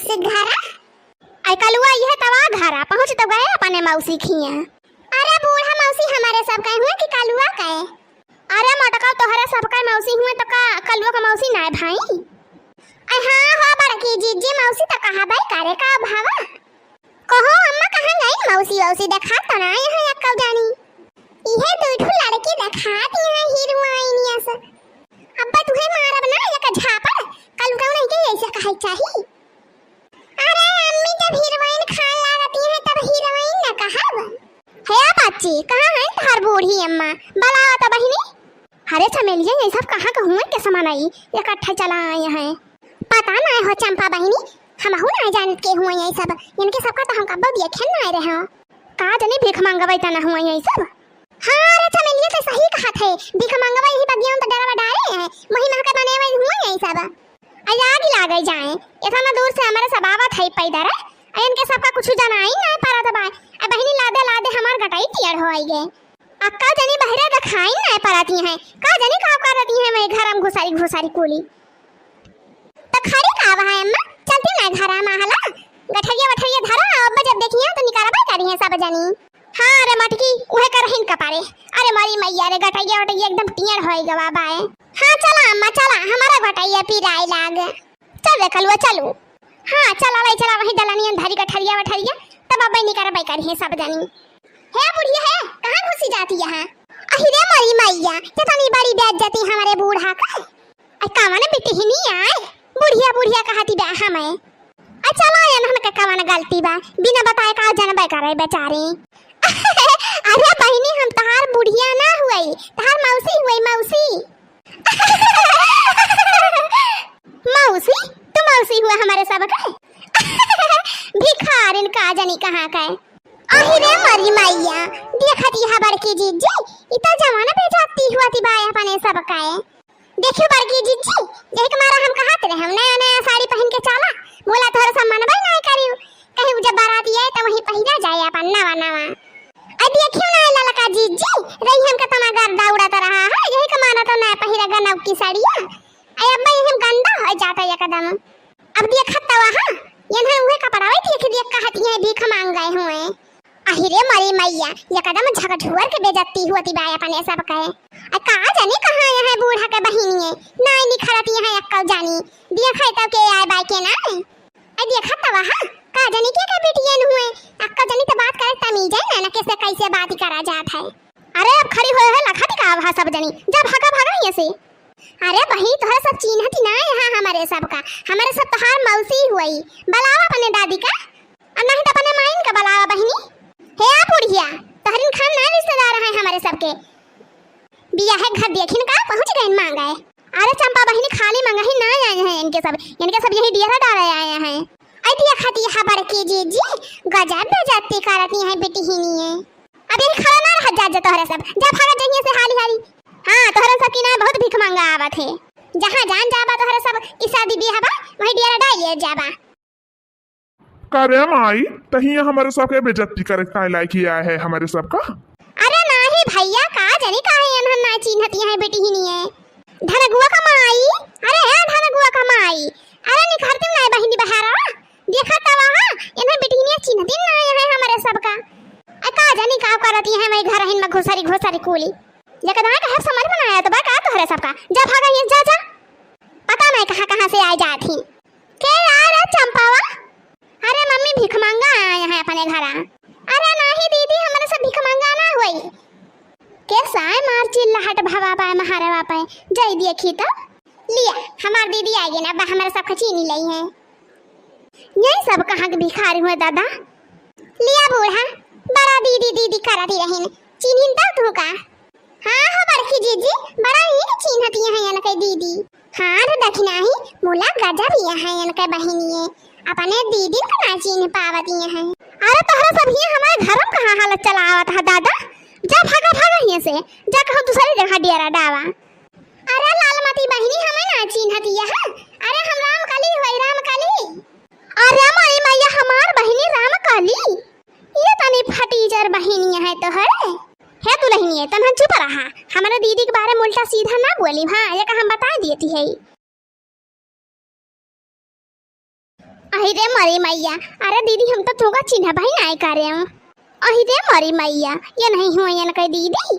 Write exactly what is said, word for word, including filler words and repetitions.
से घरा। आई कलुआ इहे तवा घरा पहुँच तो गए अपने मौसी खिया। अरे बूढ़ा मौसी हमरे सब कहे हुए कि कलुआ कहे। अरे मोटका तोहरे सबका मौसी हुए तो का कलुआ का मौसी ना है भाई? आई हाँ हो बड़की जीजी मौसी तो कहा भाई करे का भावा? कहो अम्मा कहाँ गई मौसी वौसी देखा तो ना यहाँ अक्कल जानी। इहे दू ठो लड़की देखात यहाँ हीरोइन यस। अब्बा तुहे मारब ना एक झापड़, कलुआ नहीं के ऐसे कहे चाही। अरे अम्मी जब हीरोइन खान लागती है तब हीरोइन न कहब। हे बच्ची कहाँ है तोहर बूढ़ी अम्मा? बुलावा तो बहिनी। अरे चमेलिया ये सब कहाँ के हुए के समान आई इकट्ठा चला आए हैं। पता ना हो चंपा बहिनी, हमहू ना जानत के हुए ये सब। इनके सबका तो हम कब्बो देखे ना रहे हो। का जनी भीख मांगबै तना हुए ये सब। हाँ रे चमेलिया तो सही कहत है, भीख मांगबै यही बगिया में तो डरवा डारे हैं, वही महके बने वही हुए ये सब। आ आग लागे जाए, इतना दूर से हमारे सब आवत है पैदल, आ इनके सबका कुछ जनाई ना परत बा। आ बहिनी लादे लादे हमार गटाई टियर हो आई गे। आ का जनी बहरे देखाई ना परती हैं, का जनी का करती हैं मैं घर में घुसारी घुसारी कूली। तो खड़ी का वहाँ अम्मा, चलती ना घर में हला, गठरिया वठरिया धरा, अब जब देखिए तो निकलबे करी हैं सब जनी। हाँ रे मटकी, उहे करहिन कपारे। अरे मोरी मैया रे, गटैया वटैया एकदम टियर होई गवा बाए। हाँ चला अम्मा चला, हमारा गटैया पिराए लाग। चल रे कलुआ चलू। हाँ चला लाई चला, वही दलनियन धरी गठरिया वठरिया, तब अब निकर बाई करी है सब जनी। हे बुढ़िया है, कहाँ घुसी जाती यहाँ? अहि रे मोरी मैया, कितनी बड़ी बेइज्जती हमारे बूढ़ा का। अ कवन बिटिहनी आए, बुढ़िया बुढ़िया कहती बा हमें। अ चला एनहन के कवन गलती बा, बिना बताए का जनबे करे बेचारी। अरे बहिनी हम तहार बुढ़िया ना हुई, तहार मौसी हुई मौसी। मौसी? तू मौसी हुआ हमारे सबके? भिखारिन का जनी कहाँ का है। अहि रे मोरी मैया, देखत यह बड़की जीजी, इ तो जवान बेइज्जती हुआ ती बाय अपने सबका है। देखियो बड़की जीजी, यही के मारा हम कहत रहे, हम नया नया साड़ी पहिन के चला, बोला तोहरे सब मनबे नाय करियो, कहीं उ जब बारात आए तो वही पहिरा जाए अपन नवा नवा। अ देखियो ना ललका जीजी, रही हम कितना गर्दा उड़त रहा है, यही के मारा तो नया पहिरा गनौ की साड़िया, अ अब यही हम गंदा हो जाता एकदम। अब देखत तो वहाँ, यन्हन उहे कपड़ावे देख देख कहत हैं भीख मांग गए हुए। अहि रे मरी मैया, एकदम झकझुअर के बेइज्जती हुआ ती बाय अपने सबके। अ का जानी कहाँ यहाँ बूढ़ा के बहिनिये, नाय निखरत यहाँ अक्कल जानी। देखा तो के आए बाय के ना। अ देखा तो वहाँ, का जानी के के बिटियन हुए, अक्कल जानी तो बात करे तमीज है ना, ना कैसे कैसे बात करा जात है। अरे अब खड़ी होए है लखा ती का वहाँ सब जनी, जा भागा भागा यहाँ से। अरे बहिनी तोहरा सब चीन्हती ना यहाँ हमारे सबका, हमारे सब तोहार मौसी हुई, बुलावा अपने दादी का। अ नहीं तो अपने माइन का बुलावा बहिनी। हे आ बुढ़िया, तोहरिन खान ना रिश्तेदार हैं हमारे सबके। बियाहे घर देखिन का पहुँच गइन मांगे। अरे चंपा बहिनी खाली मंगही ना आए हैं इनके सब, इनके सब यही डेरा डाले आए हैं। अ देखा ती यहाँ बड़की जीजी, गजब बेइज्जती करती हैं बिटिहनिये। अब यही खड़ा ना रह जा, जा तोहरे सब, जा भागा जइहे से हाली हाली। हाँ तोहरे सब की ना बहुत भीख मांगा आवत है, जहाँ जान जाबा तोहरे सब की शादी बियाह बा, वही डेरा डाल जाबा। का रे माई, तहिया हमारे सबके बेइज्जती करे काहे लायक ही आए है हमारे सबका? अरे नाही भैया, का जानी काहे एनहन ना चिन्हती हैं बिटिहनिये। धनगुआ का माई, अरे ए धनगुआ का माई, अरे निखरती ना बहिनी बहारा, देखा तवा हाँ, एनहन बिटिहनिये चिन्हती ना है हमारे सबका। अ का जानी का करती हैं मैं घर हिन में घुसरी घुसरी कूली। लेकिन आए का है समझ में ना आया तो बा का तोहरे सबका, जा भागा ये, जा जा। पता नहीं कहाँ कहाँ से आए जात ही। के यार है चंपावा? अरे मम्मी भीख मांगा आए हैं अपने घरा। अरे नाही दीदी, हमारे सब भीख मांगा ना हुई। के साय मार चिल्लाहट भवा पाए महारवा पाए, जाई देखी तो। लिया, हमार दीदी आ गई ना, अब हमारे सब चीनी लई है। यही सब कहाँ के भिखारी हुए दादा। लिया बूढ़ा, बड़ा दीदी दीदी करती रहिन, चीनी तो तू का। हाँ हो बड़की जीजी, बड़ा नीक चिन्हती हैं इनके दीदी। हाँ रे दखिनाही, मुला गजब ही हैं इनके बहिनिये, अपने दीदी का ना चिन्ह पावती हैं। अरे तोहरा सब ही हमारे घर में कहाँ हालत चलावत है दादा, जा भागा भागा हियाँ से, जा कहूँ दूसरी जगह डेरा डावा। अरे लालमती बहिनी हमें ना चिन्हती है, अरे हम रामकली हुई रामकली। अरे माई मैया हमार बहिनी रामकली, ये तनी फटीचर बहिनी है तोहरे। हे दुल्हनिये, तनहन चुप रहा, हमारे दीदी के बारे में उल्टा सीधा ना बोली, हाँ, ये का हम बता देती है। अरे मोरी मैया, अरे दीदी, हम तो तोका चिन्हबही नाहीं करेउ। अहि रे मोरी मैया, ये नहीं हुआ ये न कही दीदी।